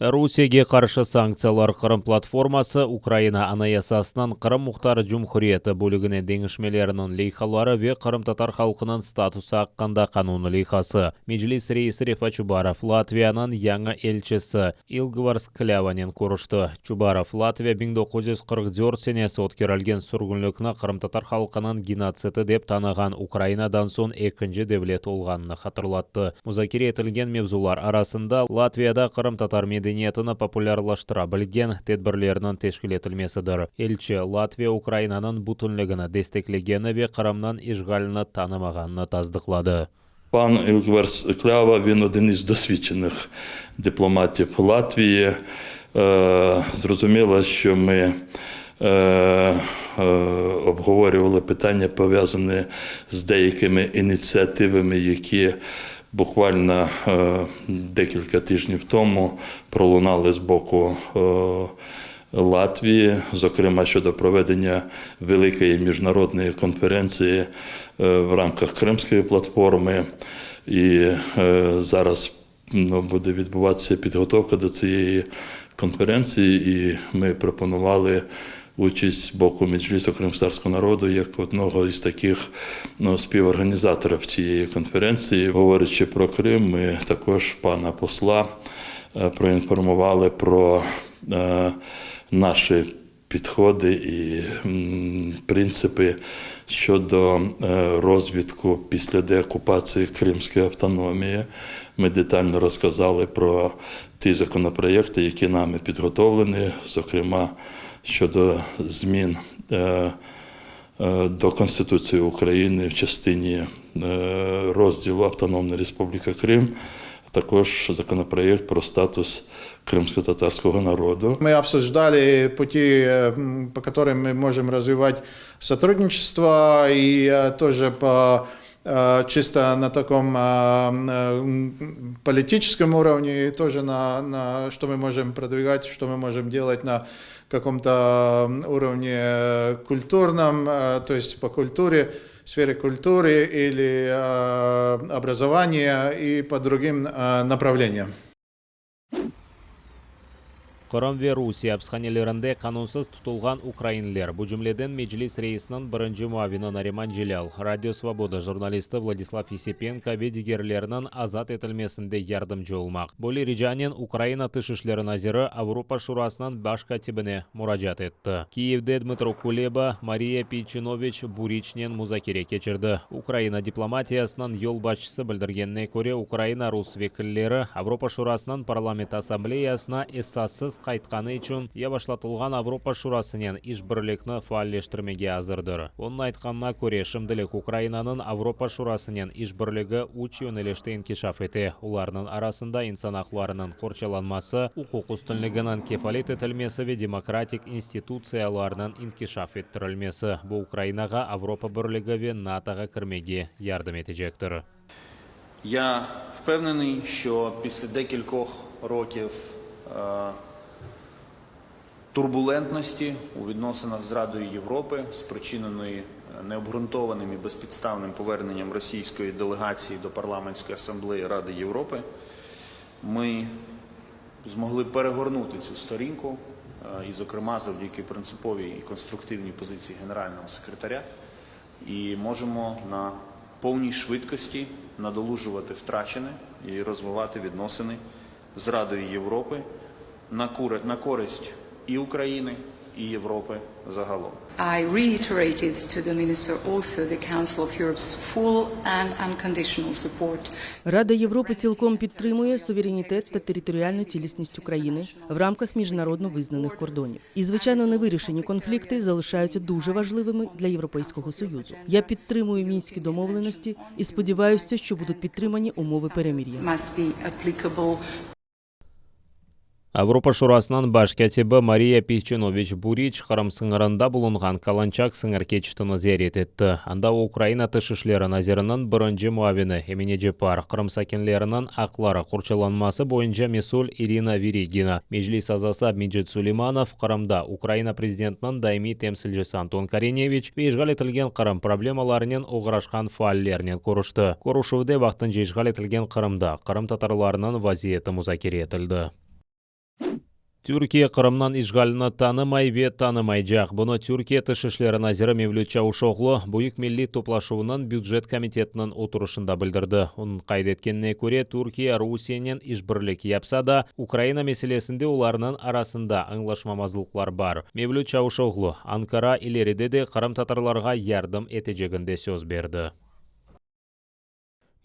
Rusiyege qarşı sanktsiyalar Qırım platforması, Ukraina Anayasasınıñ Qırım Muhtar Cumhuriyeti bölügine deñişmeleriniñ leyhaları ve qırımtatar halqınıñ statusı aqqında qanun leyhası. Meclis reisi Refat Çubarov Latviyanıñ yañı elçisi İlgvars Klâvanen körüşti. Çubarov, Latviya 1944 senesi ötkerilgen sürgünlikni qırımtatar halqınıñ genotsidi dep tanığan Ukrainadan soñ ekinci devlet olğanını hatırlattı. Muzakere etilgen mevzular arasında Latviyada qırımtatar medeniyetini populârlaştıra bilgen tedbirlerniñ teşkil etilmesidir. Elçi, Latviya Ukrainanıñ bütünligini desteklegeni ve Qırımnıñ işğalini tanımağanını tasdıqladı. Пан İlgvars Klâva, він один із досвідчених дипломатів Латвії. Зрозуміло, що ми обговорювали питання, пов'язані з деякими ініціативами, які буквально декілька тижнів тому пролунали з боку Латвії, зокрема щодо проведення великої міжнародної конференції в рамках Кримської платформи. І зараз ну, буде відбуватися підготовка до цієї конференції, і ми пропонували участь з боку Меджлісу кримськотатарського народу як одного із таких ну, співорганізаторів цієї конференції. Говорячи про Крим, ми також пана посла проінформували про наші підходи і принципи щодо розвитку після деокупації Кримської автономії. Ми детально розказали про ті законопроекти, які нами підготовлені, зокрема щодо змін до Конституції України в частині розділу Автономна Республіка Крим, а також законопроект про статус кримськотатарського народу. Мы обсуждали пути, по которым мы можем развивать сотрудничество и тоже по чисто на таком политическом уровне, и тоже на что мы можем продвигать, что мы можем делать на каком-то уровне культурном, то есть по культуре, в сфере культуры или образования и по другим направлениям. Qırım ve Rusiye apishanelerinde qanunsız tutulğan ukrainler, bu cümleden Meclis reisiniñ birinci muavini Nariman Celâl, Radio Svoboda jurnalisti Vladislav Yesipenko ve digerleriniñ azat etilmesinde yardımcı olmaq. Böyle ricanen Ukraina Tış işleri naziri Avropa Şurasınıñ baş kâtibine muracaat etti. Kiyevde Dmıtro Kuleba, Mariya Peyçinoviç Buriçnen muzakere keçirdi. Ukraina diplomatiyasınıñ yolbaşçısı bildirgenine köre, Ukraina rus vekilleri Avropa Şurasınıñ Parlament Assambleyasına esassız qaytqanı içün yavaşlatılğan Avropa Şurasınen işbirlikni faalleştirmege azırdır. Onıñ aytqanına köre, şimdilik Ukrainanıñ Avropa Şurasınen işbirligi üç yönelişte inkişaf ete, olarnıñ arasında insan aqlarınıñ qorçalanması, uquq üstünliginiñ kefalet etilmesi ve demokratik institutsiyalarnıñ inkişaf ettirilmesi, bu Ukrainağa Avropa Birligi ve NATOğa kirmege yardım etecektir. Я впевнений, що після декількох років турбулентності у відносинах з Радою Європи, спричиненої необґрунтованим і безпідставним поверненням російської делегації до Парламентської асамблеї Ради Європи, ми змогли перегорнути цю сторінку, і, зокрема, завдяки принциповій і конструктивній позиції генерального секретаря, і можемо на повній швидкості надолужувати втрачене і розвивати відносини з Радою Європи на користь і України, і Європи загалом. I reiterated to the minister also the Council of Europe's full and unconditional support. Рада Європи цілком підтримує суверенітет та територіальну цілісність України в рамках міжнародно визнаних кордонів. І, звичайно, невирішені конфлікти залишаються дуже важливими для Європейського Союзу. Я підтримую мінські домовленості і сподіваюся, що будуть підтримані умови перемир'я. Must be applicable. Avropa Şurasınıñ baş kâtibi Mariya Peyçinoviç Buriç Qırım sıñırında bulunğan Kalançak sıñır keçitini ziyaret etti. Anda o Ukraina Tış işleri naziriniñ birinci muavini Emine Ceppar, Qırım sakinleriniñ aqları qorçalanması boyunca mesül İrina Veregina, Meclis azası Abmecit Suleymanov, Qırımda Ukraina prezidentiniñ daimiy temsilcisi Anton Korineviç ve işğal etilgen Qırım problemalarınen oğraşqan faallernen körüşti. Körüşüvde vaqtınca işğal etilgen Qırımda qırımtatarlarnıñ vaziyeti muzakere etildi. Türkiye Qırımnıñ işğalini tanımay ve tanımaycaq. Bunı Türkiye Tış işleri naziri Mevlüt Çavuşoğlu Büyük Millit toplaşuvınıñ bücet komitetiniñ oturışında bildirdi. Onıñ qayd etkenine köre, Türkiye Rusiyenen işbirlik yapsa da, Ukraina meselesinde olarnıñ arasında añlaşmamazlıqlar bar. Mevlüt Çavuşoğlu, Ankara ileride de qırımtatarlarğa yardım eteceginde söz berdi.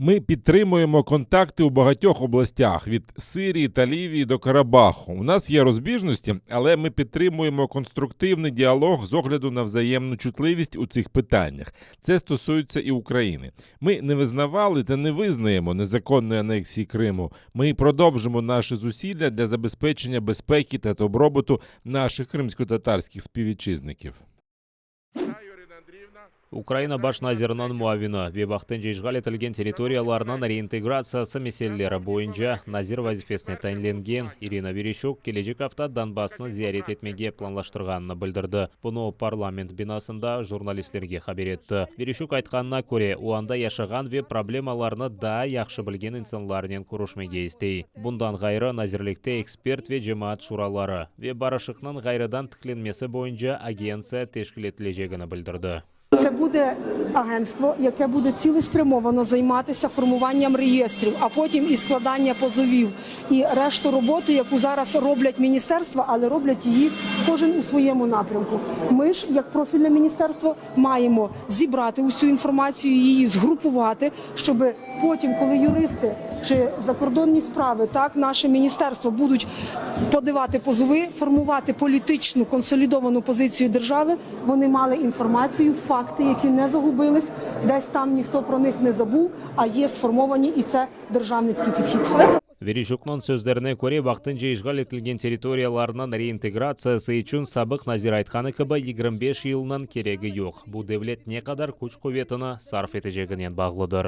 Ми підтримуємо контакти у багатьох областях від Сирії та Лівії до Карабаху. У нас є розбіжності, але ми підтримуємо конструктивний діалог з огляду на взаємну чутливість у цих питаннях. Це стосується і України. Ми не визнавали та не визнаємо незаконної анексії Криму. Ми продовжимо наші зусилля для забезпечення безпеки та добробуту наших кримськотатарських співвітчизників. Ukraina baş naziriniñ muavini ve vaqtınca işğal etilgen territoriyalarnıñ reintegratsiyası meseleleri boyunca nazir vazifesine tayinlengen İrina Vereşçuk kelecek afta Donbassnı ziyaret etmege planlaştırğanını bildirdi. Bunı o parlament binasında jurnalistlerge haber etti. Vereşçuk aytqanına köre, o anda yaşağan ve problemalarnı daa yahşı bilgen insanlarnen körüşmege istey. Bundan ğayrı, nazirlikte ekspert ve cemaat şuraları ve barışıqnıñ ğayrıdan tiklenmesi boyunca agentsiya teşkil etilecegini bildirdi. Це буде агентство, яке буде цілеспрямовано займатися формуванням реєстрів, а потім і складання позовів, і решту роботи, яку зараз роблять міністерства, але роблять її кожен у своєму напрямку. Ми ж, як профільне міністерство, маємо зібрати усю інформацію, її згрупувати, щоб потім, коли юристи чи закордонні справи, так наше міністерство будуть подавати позови, формувати політичну консолідовану позицію держави, вони мали інформацію, факти, які не загубились, десь там ніхто про них не забув, а є сформовані, і це державницький підхід. Vereşçuknıñ sözlerine köre, vaqtınca işğal etilgen territoriyalarnıñ reintegratsiyası içün sabıq nazir aytqanı kibi 25 yılnıñ keregi yoq, bu devlet ne qadar küç-quvetini sarf eteceginen bağlıdır.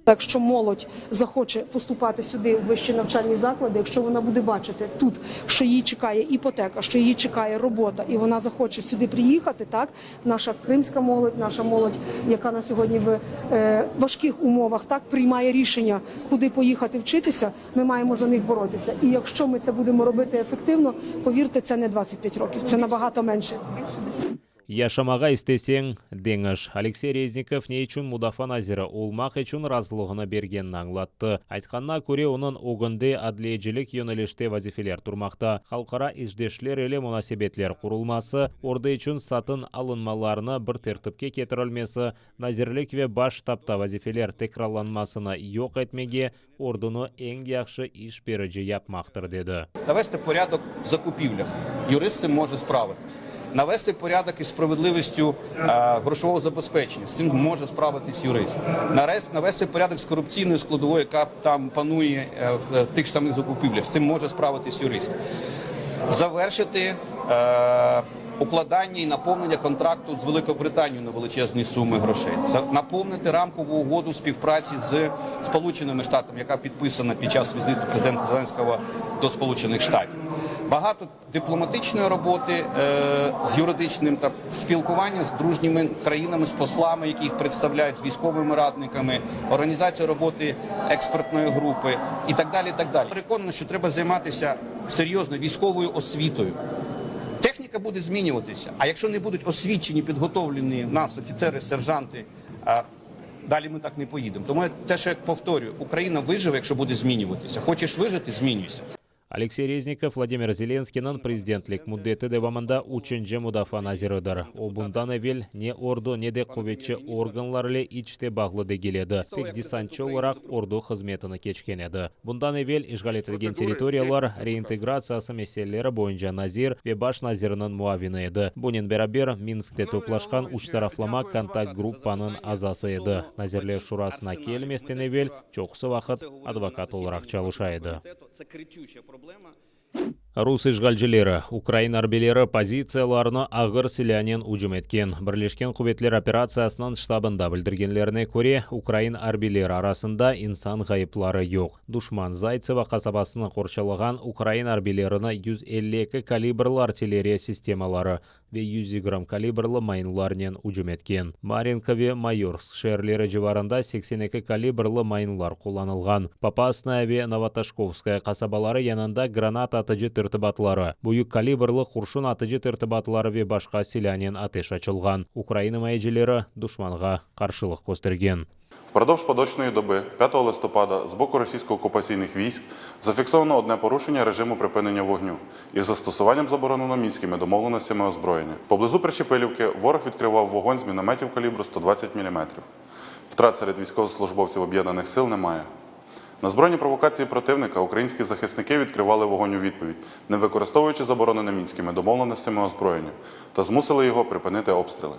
Якщо молодь захоче поступати сюди в вищі навчальні заклади, якщо вона буде бачити тут, що її чекає іпотека, що її чекає робота, і вона захоче сюди приїхати, так наша кримська молодь, наша молодь, яка на сьогодні в е, важких умовах так приймає рішення, куди поїхати вчитися, ми маємо за них боротися. І якщо ми це будемо робити ефективно, повірте, це не 25 років, це набагато менше. Yaşamağa isteseñ, deñiş. Aleksey Reznikov ne içün mudafaa naziri olmaq içün razılığını bergenini añlattı. Aytqanına köre, onıñ ögünde adliyecilik yönelişte vazifeler turmaqta, halqara işdeşler ile munasebetler qurulması, ordu içün satın alınmalarnı bir tertipke ketirilmesi, nazirlik ve Baş ştabda vazifeler tekrarlanmasını yoq etmege, ordunı eñ yahşı iş berici yapmaqtır, dedi. Навести порядок в закупівлях. Юрист з цим може справитись. Навести порядок із справедливістю е, грошового забезпечення. З цим може справитись юрист. Нарез, навести порядок з корупційною складовою, яка там панує е, в е, тих ж самих закупівлях. З цим може справитись юрист. Завершити е, укладання і наповнення контракту з Великобританією на величезні суми грошей. За- Наповнити рамкову угоду співпраці з Сполученими Штатами, яка підписана під час візиту президента Зеленського до Сполучених Штатів. Багато дипломатичної роботи е, з юридичним та спілкування з дружніми країнами, з послами, які їх представляють, з військовими радниками, організація роботи експертної групи і так далі. І так далі. Переконаний, що треба займатися серйозно військовою освітою. Техніка буде змінюватися. А якщо не будуть освічені, підготовлені в нас офіцери, сержанти, а, далі ми так не поїдемо. Тому я те, що я повторюю, Україна виживе, якщо буде змінюватися. Хочеш вижити, змінюйся. Aleksey Reznikov Vladimir Zelenskıynıñ prezidentlik müddeti devamında üçünci mudafaa naziridir. O bundan evel ne ordu, ne de quvetçi organlar ile iç te bağlı degil edi, tek desantçı olaraq ordu hızmetini keçken edi. Bundan evel işğal etilgen territoriyalar reintegratsiyası meseleleri boyunca nazir ve baş naziriniñ muavini edi. Bunen beraber, Minskte toplaşqan üç taraflama kontakt gruppanıñ azası edi. Nazirler şurasına kelmezden evel çoqusı vaqıt advokat olaraq çalışa edi. Це кричуща проблема. Rus işğalcileri, ukrain arbiyleri pozitsiyalarına ağır silânen ücüm etken. Birleşken quvetler operatsiyasınıñ ştabında bildirgenlerine köre, ukrain arbiyleri arasında insan ğayıpları yoq. Duşman Zaytsevo qasabasını qorçalağan ukrain arbiylerini 152 kalibrli artilleriya sistemaları ve 120 kalibrli mayınlarnen ücüm etken. Marinka ve Mayorsk şeerleri civarında 82 kalibrli mayınlar qullanılğan. Popasnaya ve Novotoshkovskaya qasabaları yanında granata atıcı tırışqalar. tertibatları, büyük kalibrlı qurşun atıcı tertibatları ve başqa silânen ateş açılğan. Ukrain imayecileri duşmanğa qarşılıq köstergen. Впродовж поточної доби, 5 листопада, з боку російсько-окупаційних військ зафіксовано одне порушення режиму припинення вогню із застосуванням забороненого мінськими домовленостями озброєння. Поблизу Прищепилівки ворог відкривав вогонь з мінометів калібру 120 мм. Втрат серед військовослужбовців об'єднаних сил немає. На збройні провокації противника українські захисники відкривали вогонь у відповідь, не використовуючи заборонене мінськими домовленостями озброєння, та змусили його припинити обстріли.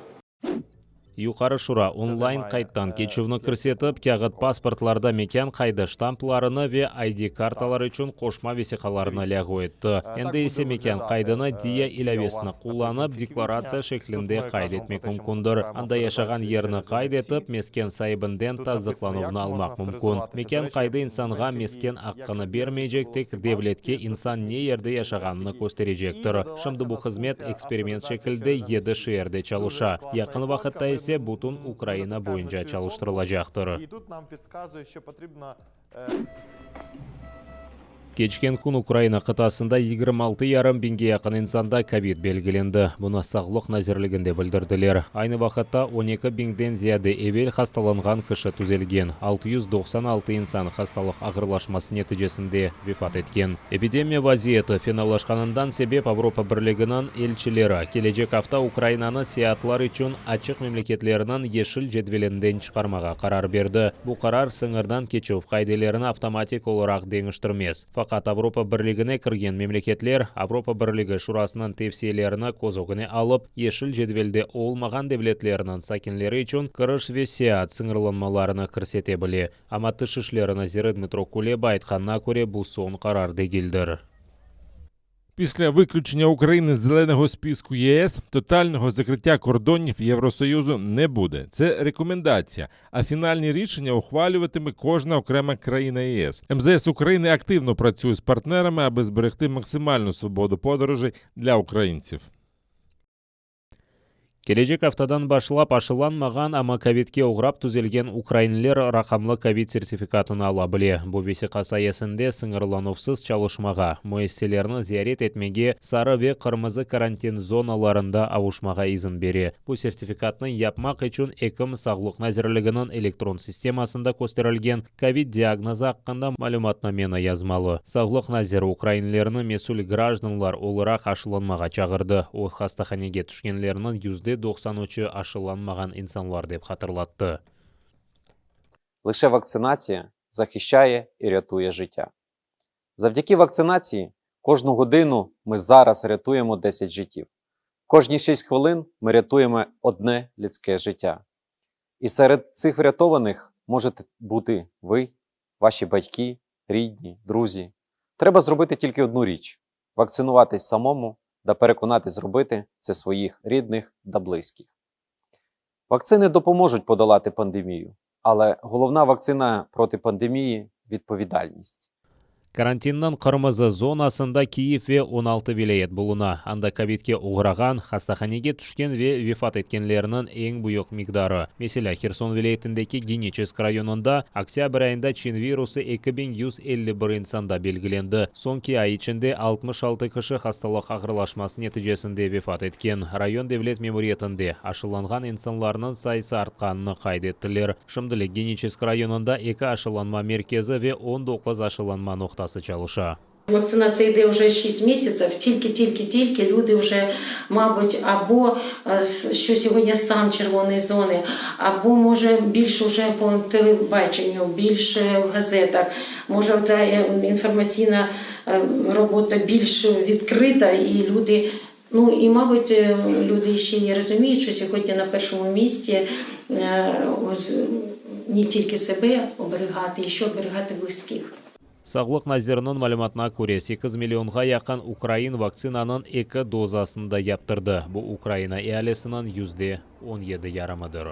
Yuqarı Şura online qayddan keçüvni kirsetip, kâğıt pasportlarda mekân qaydı ştamplarını ve ID-kartalar içün qoşma vesiqalarnı lâğu etti. Endi ise mekân qaydını Diia ilâvesini qullanıp, deklaratsiya şeklinde qayd etmek mümkündir. Anda yaşağan yerni qayd etip, mesken saibinden tasdıqlanuvnı almaq mümkün. Mekân qaydı insanğa mesken aqqını bermeycek, tek devletke insan ne yerde yaşağanını kösterecektir. Şimdi bu hızmet eksperiment şekilde yedi şeerde çalışa, yaqın vaqıtta ise bütün Ukraina boyunca çalıştırılacaqtır. Keçken kün Ukraina qıtasında 26 yarım biñge yaqın insanda kovid belgilendi. Bunı Sağlıq nazirliginde bildirdiler. Aynı vaqıtta 12 biñden ziyade evel hastalanğan kişi tüzelgen, 696 insan hastalıq ağırlaşması neticesinde vefat etken. Epidemiya vaziyeti fenalaşqanından sebep Avropa Birliginiñ elçileri kelecek afta Ukrainanı seyaatlar içün açıq memleketlerniñ yeşil cedvelinden çıqarmağa qarar berdi. Bu qarar sıñırdan keçüv qaidelerini avtomatik olaraq deñiştirmez. Faqat Avropa Birligine kirgen memleketler Avropa Birligi Şurasınıñ tevsiyelerini köz ögüne alıp, yeşil cedvelde olmağan devletlerniñ sakinleri içün kiriş ve seyaat sıñırlanmalarını kirsete bile. Amma Tış işleri naziri Dmıtro Kuleba aytqanına köre, bu soñ qarar degildir. Після виключення України з зеленого списку ЄС тотального закриття кордонів Євросоюзу не буде. Це рекомендація. А фінальні рішення ухвалюватиме кожна окрема країна ЄС. МЗС України активно працює з партнерами, аби зберегти максимальну свободу подорожей для українців. Kelecek aftadan başlap aşılanmağan, amma kovidke oğrap tüzelgen ukrainliler raqamlı kovid sertifikatını ala bile. Bu vesiqa sayesinde sıñırlanuvsız çalışmağa, müessiselerni ziyaret etmege, sarı ve qırmızı karantin zonalarında avuşmağa izin bere. Bu sertifikatnı yapmaq içün ekim Sağlıq nazirliginiñ elektron sistemasında kösterilgen kovid diagnozı aqqında malümatnameni yazmalı. Sağlıq naziri ukrainlilerni mesül grajdanlar olaraq aşılanmağa çağırdı. O, hastahanege tüşkenlerniñ %93i aşılanmağan insanlar, dep hatırlattı. Лише вакцинація захищає і рятує життя. Завдяки вакцинації кожну годину ми зараз рятуємо 10 життів. Кожні 6 хвилин ми рятуємо одне людське життя. І серед цих врятованих можете бути ви, ваші батьки, рідні, друзі. Треба зробити тільки одну річ: вакцинуватись самому та переконати зробити це своїх рідних та близьких. Вакцини допоможуть подолати пандемію, але головна вакцина проти пандемії відповідальність. Karantinniñ qırmızı zonasında Kiyev ve 16 vilâyet buluna. Anda kovidke oğrağan, hastahanege tüşken ve vefat etkenlerniñ eñ büyük miqdarı. Meselâ, Herson vilâyetindeki Geniçesk rayonında oktâbr ayında çin virusı 2151 insanda belgilendi. Soñki ay içinde 66 kişi hastalıq ağırlaşması neticesinde vefat etken. Rayon devlet memuriyetinde, aşılanğan insanlarnıñ sayısı artqanını qayd ettiler. Şimdilik Geniçesk rayonında eki aşılanma merkezi ve 19 aşılanma noqtası çalışa. Вакцинація йде вже 6 місяців, тільки-тільки-тільки люди вже, мабуть, або е, що сьогодні стан червоної зони, або може більше вже по телебаченню, більше в газетах, може та е, інформаційна е, робота більш відкрита, і люди. Ну і, мабуть, люди ще й розуміють, що сьогодні на першому місці не тільки себе оберігати, і ще оберігати близьких. Sağlıq naziriniñ malümatına köre, 8 millionğa yaqın ukrain vaktsinanıñ eki dozasını da yaptırdı. Bu Ukraina ealisiniñ %17 yarımıdır.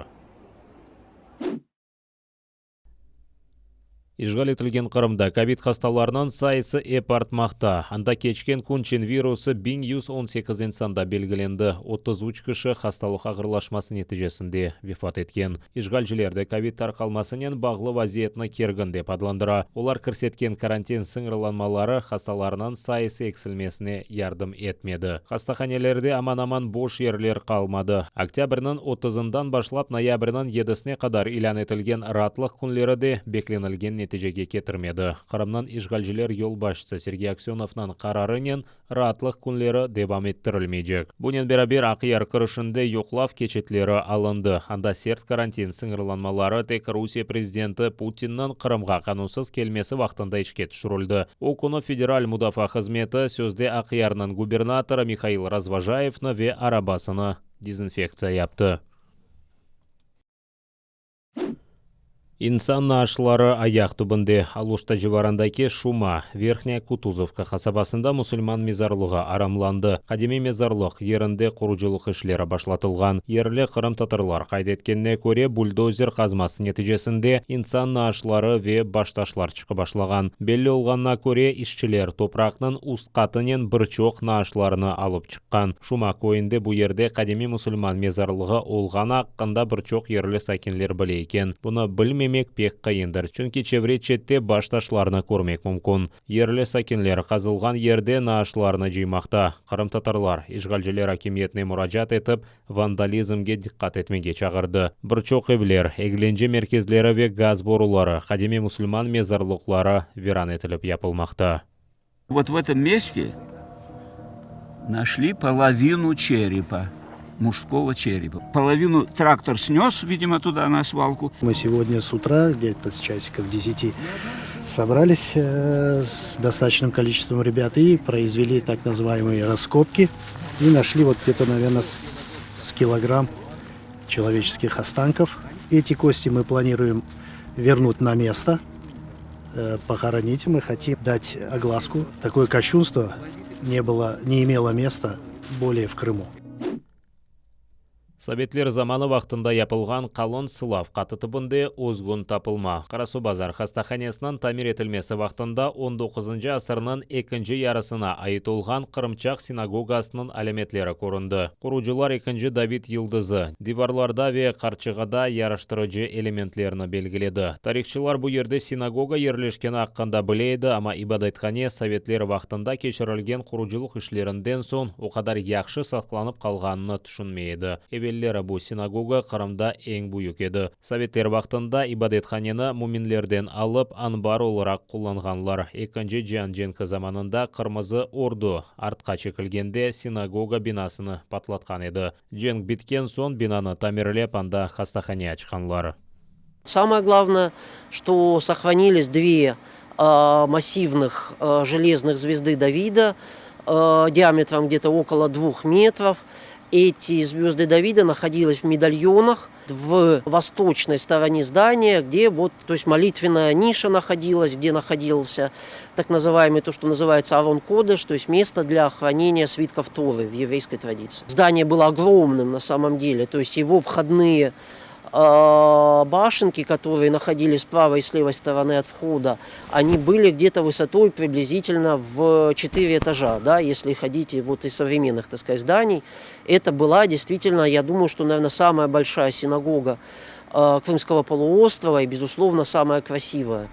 İşğal etilgen Qırımda kovid hastalarınıñ sayısı ep artmaqta. Anda keçken kün çin virusı 1118 insanda belgilendi, 33 kişi hastalıq ağırlaşması neticesinde vefat etken. İşğalciler de kovid tarqalmasınen bağlı vaziyetni kergin dep adlandıra. Olar kirsetken karantin sıñırlanmaları hastalarnıñ sayısı eksilmesine yardım etmedi. Hastahanelerde aman-aman boş yerler qalmadı. Oktâbrniñ otuzından başlap noyabrniñ yedisine qadar ilân etilgen raatlıq künleri de beklenilgen neticege ketirmedi. Qırımnıñ işğalciler yolbaşçısı Sergey Aksönovnıñ qararınen raatlıq künleri devam ettirilmeycek. Bunen beraber Aqyar kirişinde yoqlav keçitleri alındı, anda sert karantin sıñırlanmaları tek Rusiye prezidenti Putinniñ Qırımğa qanunsız kelmesi vaqtında işke tüşürildi. O künü Federal mudafaa hızmeti sözde Aqyarnıñ gubernatorı Mihail Razvojayevni ve arabasını dezinfektsiya yaptı. İnsan naaşları ayaq tübünde, Aluşta civarındaki Şuma, Verhnyaya Kutuzovka, qasabasında musulman mezarlığı aramlandı. Qadimiy mezarlıq yerinde qurucılıq işleri başlatılğan. Yerli qırımtatarlar qayd etkenine köre, buldozer qazması neticesinde insan naaşları ve baştaşlar çıqıp başlağan. Belli olğanına köre, işçiler topraqnıñ üst qatınen bir çoq naaşlarnı alıp çıqqan. Şuma köyünde bu yerde qadimiy musulman mezarlığı olğanı aqqında bir çoq yerli sakinler bile eken. Bunı bilmemek pek qıyındır, çünki çevre-çette baştaşlarnı körmek mümkün. Yerli sakinler qazılğan yerde naaşlarnı cıymaqta. Qırımtatarlar işğalciler akimiyetine muracaat etip, vandalizmge diqqat etmege çağırdı. Bir çoq evler, eglence merkezleri ve gaz boruları, qadimiy musulman mezarlıqları viran etilip yapılmaqta. Vot v etom meste našli polovinu çerepa, mujskogo çerepa. Polovinu traktor snös, vidimo, tuda na svalku. Мы сегодня с утра, где-то с часиков десяти, собрались с достаточным количеством ребят и произвели так называемые раскопки. И нашли вот где-то, наверное, с килограмм человеческих останков. Эти кости мы планируем вернуть на место, похоронить. Мы хотим дать огласку. Такое кощунство не было, не имело места более в Крыму. Sovetler zamanı vaqtında yapılğan qalın sılav qatı tübünde özgün tapılma. Qarasuvbazar hastahanesiniñ tamir etilmesi vaqtında on doquzıncı asırnıñ ekinci yarısına ait olğan qırımçaq sinagogasınıñ alâmetleri köründi. Qurucılar ekinci David yıldızı, divarlarda ve qarçığada yaraştırıcı elementlerni belgiledi. Tarihçılar bu yerde sinagoga yerleşkeni aqqında bile edi, amma ibadethane sovetler vaqtında keçirilgen qurucılıq işlerinden soñ o qadar yahşı saqlanıp qalğanını tüşünmey edi. Evelleri bu sinagoga Qırımda eñ büyük edi. Sovetler vaqtında ibadethaneni müminlerden alıp, anbar olaraq qullanğanlar. Ekinci cian cenki zamanında Qırmızı ordu artqa çekilgende sinagoga binasını patlatqan edi. Cenk bitken soñ binanı tamirlep, anda hastahane açqanlar. Samoye glavnoye, çto sohraniliz dve massivnıh jelezных zvezdı Davida diametrom gde-to okolo dvuh metrov. Eti zvezdı Davida nahodilись v medalonah v vostoçnoy storone zdaniya, gde vot, to est molitvennaya nişa nahodilась, gde nahodilsya tak nazıvaemıy, to, çto nazıvaetsya Aron Kodeş, to est mesto dlâ hraneniya svitkov Torı v evreyskoy traditsii. Zdaniye bylo ogromnım na samom dele, to est ego vhodnıye başenki, kotorıye nahodiliz s pravoy i s levoy storony ot vhoda, oni byli gde-to vısotoy priblizitelno v çetıre etaja, da, esli hodite vot iz sovremennych, tak skazat, zdaniy, eto byla deystvitelno, ya dumayu, çto, naverno, samaya bolşaya sinagoga Krımskogo poluostrova i, bezuslovno, samaya krasivaya.